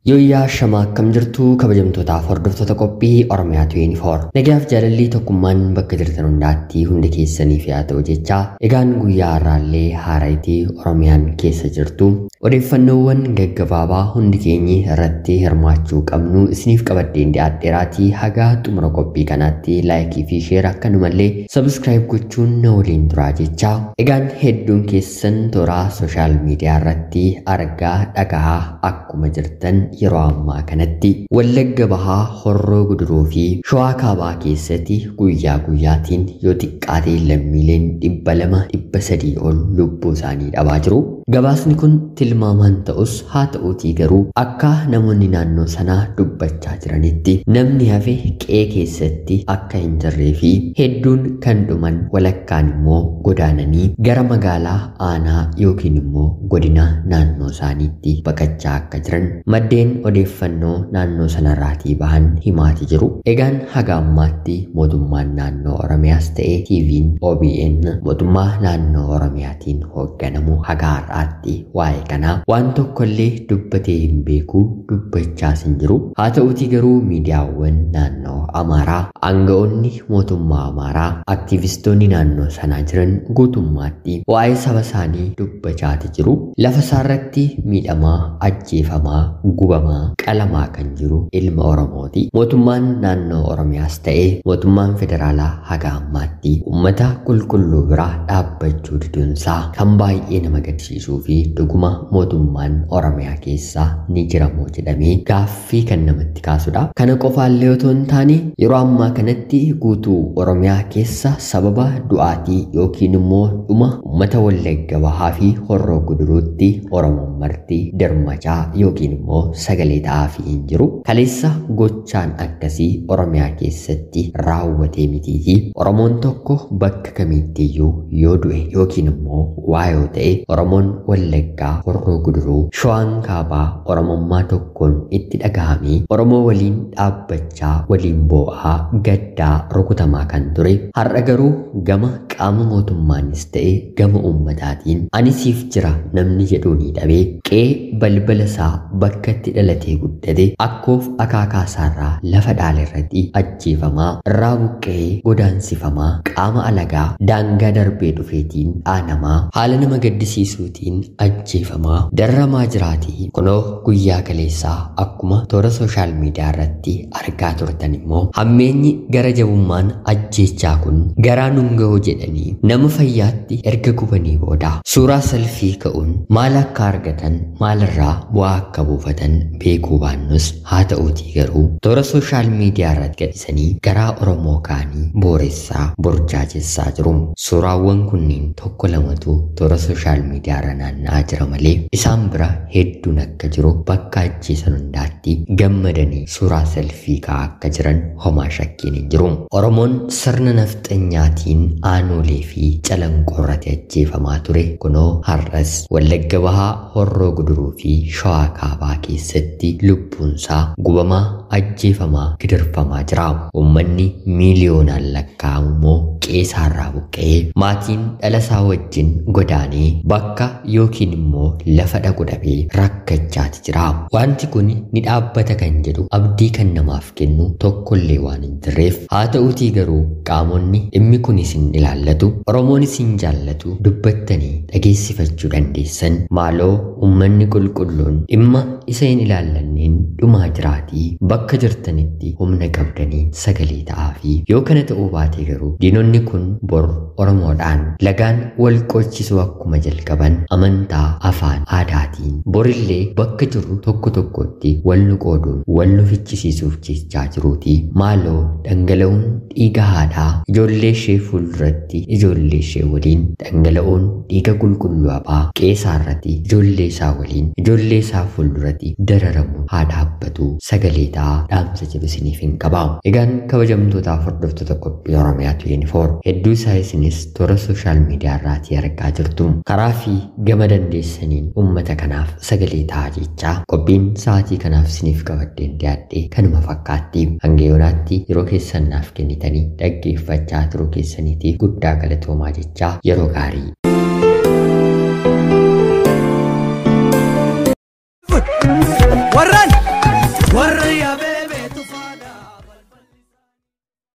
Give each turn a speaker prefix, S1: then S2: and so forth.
S1: Yooyyaa shamaa akkam jirtu kabajamtootaaf hordoftoota qophii Oromiyaa 24. Nagaaf jaalalli tokkummaan bakka jirtan hundaatti hundi keessaniif haa ta'u jechaa egaan guyyaa har'aallee haaraayitii Oromiyaan keessa jirtu odeeffannoowwan gaggabaabaa hundi keenyi irratti hirmaachuu qabnu isiniif qabadheen dhiyaadheeraatii haga xumura qophii kanaatti laayikii fi sheer akkanumallee sabskiraayib gochuun na waliin turaa jechaa egaan hedduun keessan toora sooshaal miidiyaa irratti argaa dhagahaa akkuma jirtan yeroo ammaa kanatti Wallagga Bahaa Horroo Guduruu fi Shawaa Kaabaa keessatti guyyaa guyyaatiin yoo xiqqaate lammiileen 200 300 ol lubbuu isaanii dhabaa jiru. Gabaasni kun tilmaamaan ta'us haa ta'uutii garuu akka namoonni naannoo sanaa dubbachaa jiranitti namni hafe qe'ee keessatti akka hin jirree fi hedduun kan dhuman walakkaan immoo godaananii gara magaalaa aanaa yookiin immoo godina naannoo isaaniitti baqachaa akka jiran maddeen odeeffannoo naannoo sanarraatii bahan himaati jiru. Egaan haga ammaatti mootummaan naannoo Oromiyaas ta'e TV'n OBN mootummaa naannoo Oromiyaatiin hoogganamu haga har'aatti waa'ee kanaa waan tokkollee dubbatee hin beeku, dubbachaas hin jiru. Haa ta'uutii garuu miidiyaawwan naannoo Amaaraa, aanga'oonni mootummaa Amaaraa, aktiivistoonni naannoo sanaa jiran guutummaatti waa'ee saba isaanii dubbachaati jiru. Lafa isaarratti miidhamaa, ajjeefamaa, gubamaa, qalamaa kan jiru ilma Oromooti. Mootummaan naannoo Oromiyaas ta'e mootummaan federaalaa haga ammaatti uummata qulqulluu biraa dhaabbachuu diduunsaa kan baay'ee nama gaddisiisuu fi dhuguma mootummaan Oromiyaa keessaa ni jiramoo jedhamee gaaffii kan namatti kaasudha. Kana qofaallee otoo hin taane yeroo ammaa kanatti guutuu Oromiyaa keessa sababa du'aatii yookiin immoo dhuma uummata Wallagga Bahaa fi Horroo Guduruutti Oromoon marti dirmachaa yookiin immoo sagalee ta'aafii hin jiru. Kaleessa gochaan akkasii Oromiyaa keessatti raawwatee mitiitii Oromoon tokko bakka kamiittiyyuu yoo du'e yookiin immoo waa yoo ta'e Oromoon Wallaggaa, Horroo Guduruu, Shawaan Kaabaa Oromummaa tokkoon itti dhaga'amee Oromoo waliin dhaabbachaa waliin boo'aa gaddaa rukutamaa kan ture har'a garuu gama qaama mootummaanis ta'e gama uummataatiin ani siif jira namni jedhuunii dhabee qe'ee balbala isaa bakka itti dhalatee guddate akkoof akaakaa isaarraa lafa dhaale irratti ajjeefamaa irraa buqqa'ee godaansifamaa qaama alagaa daangaa darbee dhufeetiin dhaanamaa haala nama gaddisiisuutiin ajjeefamaa darramaa jiraatii kunoo guyyaa kaleessaa akkuma toora sooshaal miidiyaa irratti argaa turtan immoo hammeenyi gara jabummaan ajjeechaa kun garaa nun ga'u jedhanii nama fayyaatti erga gubanii booda suuraa salfii ka'uun maal akka argatan maalirraa bu'aa akka buufatan beekuu baannus haa ta'uutii garuu toora sooshaal miidiyaa irratti gadhisanii garaa Oromoo kaanii booressaa burjaajessaa jiru. Suuraawwan kunniin tokko lamatu toora sooshaal miidiyaa irra naanna'aa jira malee isaan bira hedduun akka jiru bakka ajjeesan hundaatti gammadanii suuraa selfii ka'aa akka jiran homaa shakkiin hin jiru. Oromoon sirna nafxanyaatiin aanolee fi calanqoorratti ajjeefamaa ture kunoo har'as Wallagga Bahaa, Horroo Guduruu fi Shawaa Kaabaa keessatti lubbuunsaa gubamaa, ajjeefamaa, gidirfamaa jira. Uummanni miiliyoonaan lakkaa'amu immoo qe'eesaarraa buqqa'ee maatiin dhalasaa wajjin godaanee bakka yookiin immoo lafa dhaqu dhabee rakkachaati jira. Wanti kun ni dhaabbata kan jedhu abdii kan namaaf kennu tokkollee waan hin jirreef haa ta'uutii garuu qaamonni dhimmi kun isin ilaallatu Oromoon isin jaallatu dubbattanii dhageessifachuu dandeessan maaloo uummanni qulqulluun dhimma isa hin ilaallanneen dhumaa jiraatii bakka jirtanitti humna qabdanii sagalee ta'aafii yoo kana ta'uu baate garuu diinonni kun bor Oromoodhaan lagaan wal qoochisuu akkuma jalqaban amantaa afaan aadaatiin borillee bakka jirru tokko tokkotti wal nu qooduun wal nu fichisiisuuf jechaa jiruutii maaloo dhangala'uun dhiiga haadhaa ijoollee ishee fuulduratti ijoollee ishee waliin dhangala'uun dhiiga qulqulluu abbaa qeesaarratti ijoollee isaa waliin ijoollee isaa fuulduratti dararamu haa dhaabbatu sagalee ta'aa dhaamsa jedhu isiniif hin qabaa. Egaan kabajamtootaaf hordoftoota qophii Oromiyaa 24 hedduu isaa isinis toora sooshaal miidiyaa irraatii argaa jirtu. Karaa fi gama dandeessaniin uummata kanaaf sagalee ta'aa jechaa qophiin sa'aatii kanaaf isiniif qabadheen dhiyaadhe kanuma fakkaatti. Hanga yoonaatti yeroo keessan naaf kennitanii dhaggeeffachaa turuu keessaniitiif guddaa galatoomaa jechaa yeroo gaarii.